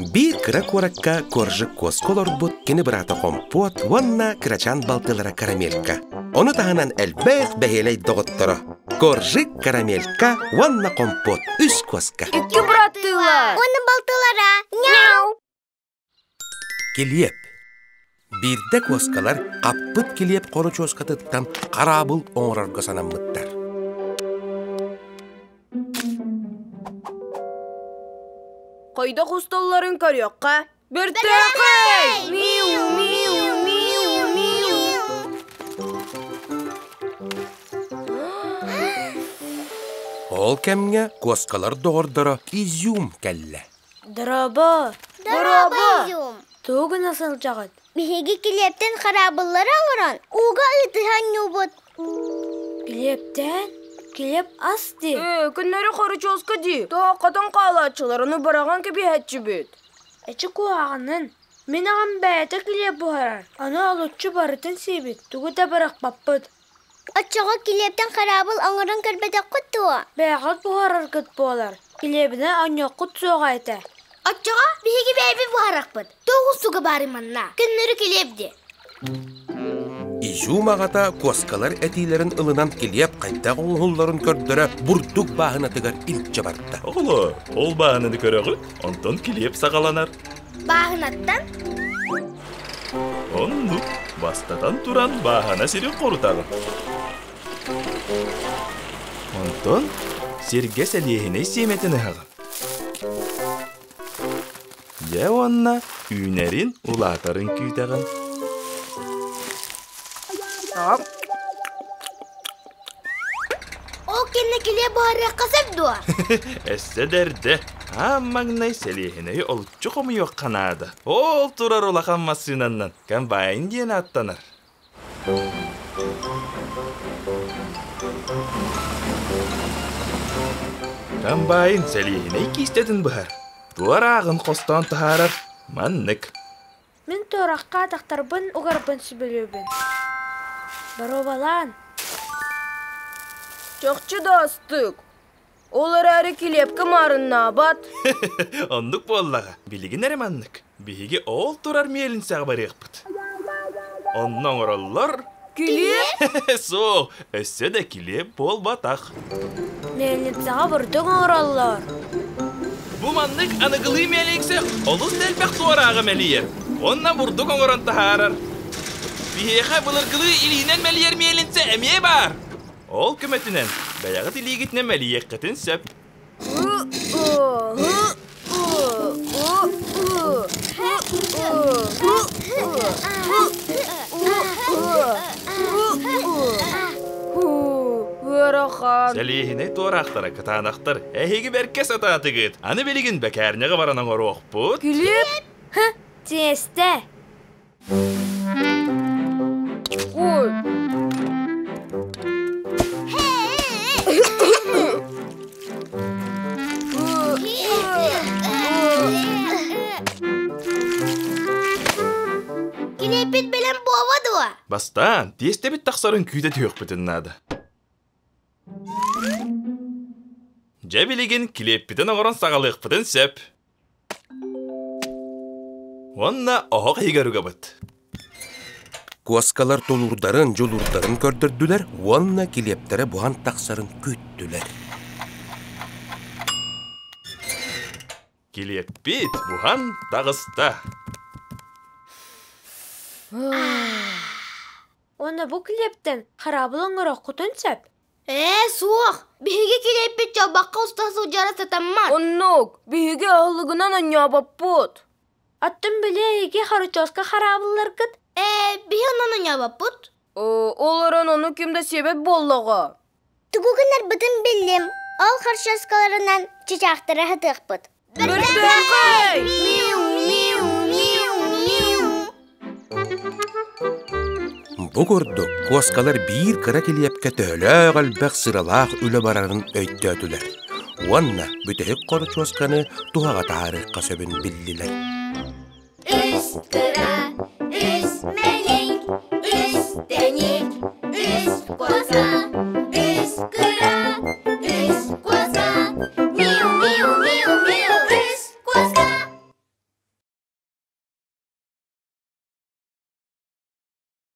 Биир кыра куоракка Коржик куоска олорбут кини быраата Хомпуот уонна кырачаан балтылара Карамелька. Ону таһынан элбэх бэһиэлэй доҕотторо Коржик, Карамелька уонна Хомпуот үс куоска. Икки быраттыылар. Уонна балтылара. Няу! Килиэп. Биирдэ куоскалар хаппыт килиэп хоручуоскатыттан хараабыл оҥорорго санаммыттар. Хайдах усталларын көрүөххэ. Бөртөөхөй! Миу, миу, миу, миу. Ол кэмҥэ куоскалар доҕордоро изюм кэллэ. Дорообо! Дорообо, Изюм! Тугу гына сылдьаҕыт? Биһиги килиэптэн хараабыллары оҥорон, ууга ыытыһан ньуубут. Килиэптэн? Килиэп ас дии. Ээ, күннэри хоручуоска дии. Тооххотон хаалааччыларыны быраҕан кэбиһээччибит. Эчи куһаҕанын. Мин аҕам бэйэтэ килиэп буһарар. Аны олуччу барытын сиибит, тугу да бырахпаппыт. Оччоҕо килиэптэн хараабыл оҥорон көрбөтөххүт дуо? Бэйэҕит буһараргыт буолар. Килиэбинэн оонньуоххут суоҕа этэ. Оччоҕо биһиги бэйэбит буһарахпыт. Туох устуга баарый манна? Көннөрү килиэп дии. Изюм аҕата куоскалар этиилэрин ылынан килиэп хайдах оҥоһулларын көрдөрө бурдук бааһынатыгар илдьэ барда. Оҕолор, ол бааһынаны көрөҕүт, онтон килиэп саҕаланар. Бааһынаттан? Оннук, бастатан туран бааһына сирин хорутаҕын. Онтон сиргэ сэлиэһинэй сиэмэтин ыһаҕын. Дьэ уонна үүнэрин, улаатарын күүтэҕин. Ол кэннэ килиэп буһарыахха сөп дуо? Өссө да эрдэ. Аан маҥнай сэлиэһинэйи олуччу хомуйуохха наада. Ол турар улахан массыынаннан комбайн диэн ааттанар. Комбайн сэлиэһинэй киистэтин быһар, туорааҕын хостоон таһаарар. Маннык. Мин туорахха атахтарбын угарбын сөбүлүүбүн. Боруобалаан. Чахчы да астык. Ол эрээри килиэпкэ маарыннаабат. Оннук буоллаҕа. Билигин эрэ маннык. Биһиги ол турар миэлинсэҕэ барыахпыт. Онно оҥороллор. Килиэп? Суох, өссө да килиэп буолбатах. Мельницаҕа бурдук оҥороллор. Бу маннык аныгылыы миэлиҥсэ олус да элбэх туорааҕы мэлийэр уонна бурдук оҥорон таһаарар. Биһиэхэ былыргылыы илиинэн мэлийэр миэлинсэ эмиэ баар. Ол көмөтүнэн бэйэҕит илиигитинэн мэлийиэххитин сөп. Ыарахан. Сэлиэһинэй туораахтара кытаанахтар эһиги бэркэ сатаатыгыт. Аны билигин бэкээрнэҕэ баран оҥоруохпут. Килиэп? Тиэстэ. Ой. Килиэппит бэлэм буолуо дуо? Бастаан тиэстэбит тахсарын күүтэ түһүөхпүтүн наада. Дьэ билигин килиэппитин оҥорон саҕалыахпытын сөп. Уонна оһох иһигэр угабыт. Куоскалар тулуурдарын, дьулуурдарын көрдөрдүлэр уонна килиэптэрэ буһан тахсарын күүттүлэр. Килиэппит буһан таҕыста. Уонна бу килиэптэн хараабыл оҥоруоххутун сөп. Ээ, суох. Биһиги килиэппит чалбахха уста сылдьара сатаммат. Оннук, биһиги аһылыгынан онньообоппут. Оттон били эһиги хоручуоска хараабылларгыт? Ээ, биһи онон онньообоппут. Ол эрэн ону ким да сиэбэт буоллаҕа. Тугу гынарбытын биллим. Ол хорчуоскаларынан чычаахтары аһатыахпыт. Бэртээхэй! Миу, миу, миу, миу. Бу курдук куоскалар биир кыра килиэпкэ төһөлөөх элбэх сыралаах үлэ барарын өйдөөтүлэр уонна бүтэһик хоручуосканы туһаҕа таһаарыахха сөбүн биллилэр. Үс кыра, үс мэ.